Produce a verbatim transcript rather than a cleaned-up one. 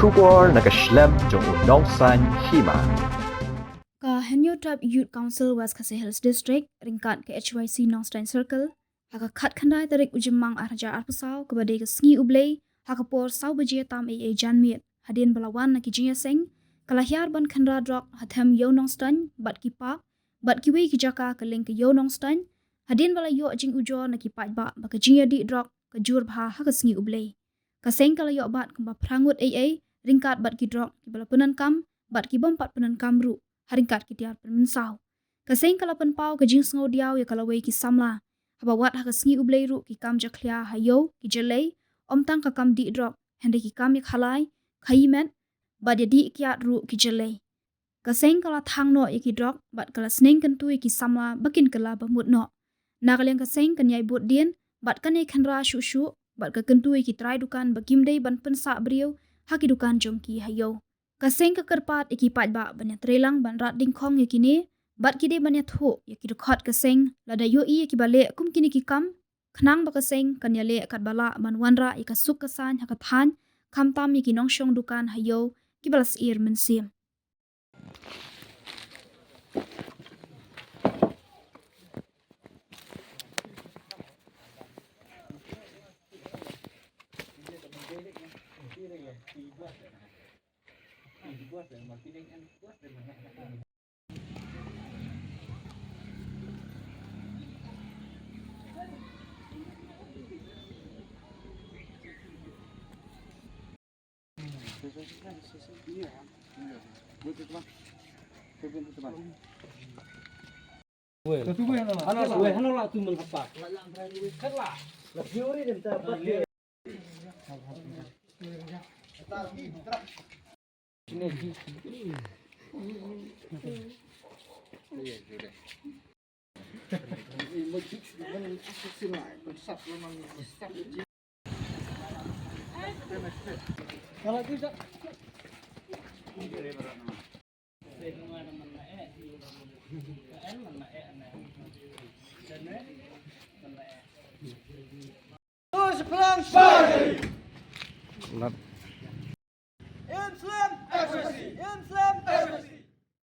Khubor na ka shlem jong u Nongsaiñ Hima. Ka Hynñiewtrep Youth Council West Khasi Hills District ryngkat ka H Y C Nongstoiñ Circle ha ka khatkhyndai tarik u Jymmang arhajar arphew saw kaba dei ka sngi U Blei ha ka por saw baje tam eiei janmiet hadien ba la wan na ki jingïaseng ka la hiar ban khynra drok ha them Ïew Nongstoiñ bad ki park bad kiwei ki jaka ka lieng ka Ïew Nongstoiñ hadien ba la ïoh jingujor na ki paidbah ba ka jingïadih drok ka jur bha ha ka sngi U Blei. Ka seng ka la ïoh bat kumba phra ngut eiei ryngkat bad ki drok kiba la pyndonkam bad ki bym pat pyndonkam ruh ha ryngkat ki tiar pynmynsaw. Ka seng ka la pynpaw ka jingsngewdiaw ïa ka lawei ki samla haba wat ha ka sngi U Blei ruh ki kam jakhlia ha ïew ki jyllei, ym tang ka kam dih drok hynrei ki kam ïakhalai, khaïi met bad ïadih kiad ruh ki jyllei. Ka seng ka la thang noh ïa ki drok bad ka la sneng kyntu ïa ki samla ba kin kylla ba mut noh. Na ka liang ka seng kan ïai bud dien bad kan ïai khynra shuh shuh bad ka kyntu ïa ki trai dukan ba kim dei ban pynsah briew ha ki dukan jong ki ha ïew. Ka seng ka kyrpad ïa ki paidbah ban ïatreilang ban rat dyngkhong ïa kine bad ki dei ban ïathuh ïa ki dkhot ka seng lada ïohi ïa kiba leh kum kine ki kam khnang ba ka seng kan ïaleh katba lah ban wanrah ïa ka suk ka saiñ ha ka thaiñ khamtam ïa ki nongshong dukan ha ïew kiba la syier mynsiem.